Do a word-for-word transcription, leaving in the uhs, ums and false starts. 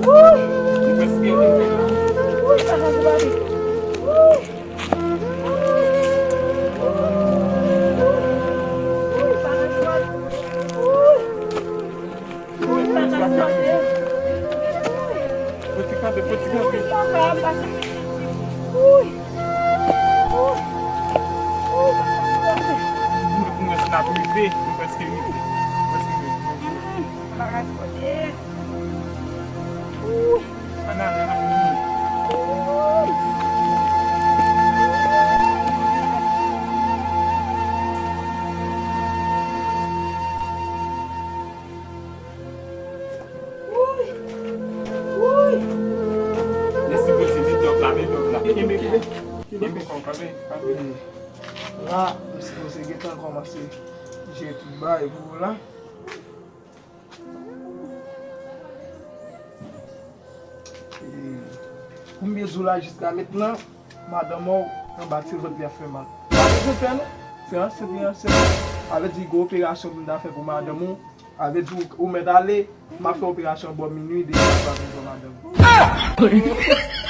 Wouy! Nou prèske rive la. Wouy, sa ka sou papi. Wouy! Wouy, sa ka sou papi. Wouy! Wouy, sa ka sou papi. Wouy! Poti kanpe, poti kanpe. Wouy, papa, papa. Wouy! Wouy! Wouy, sa ka sou papi. Nou, nou prèske rive. Nou prèske rive. Nou prèske rive. Sa ka sou papi. Ann ale, ann ale. Mèsi Bondye, men dòb la, men dòb la. Kenbe, kenbe. Kenbe kò w, kanpe, kanpe. La, m sipoze gentan kòmanse jere tout bagay pou ou la. E, pou m byen di w la, jiska mentnan, madanm ou anba ti vant li ap fè mal. Pa bezwen pè non. Se ansent li ansent. Sa vle di gwo operasyon pou m ta fè pou madanm ou. Sa vle di ou, ou mèt ale, m ap fè operasyon bò minui, depi m ap vin bò madanm ou.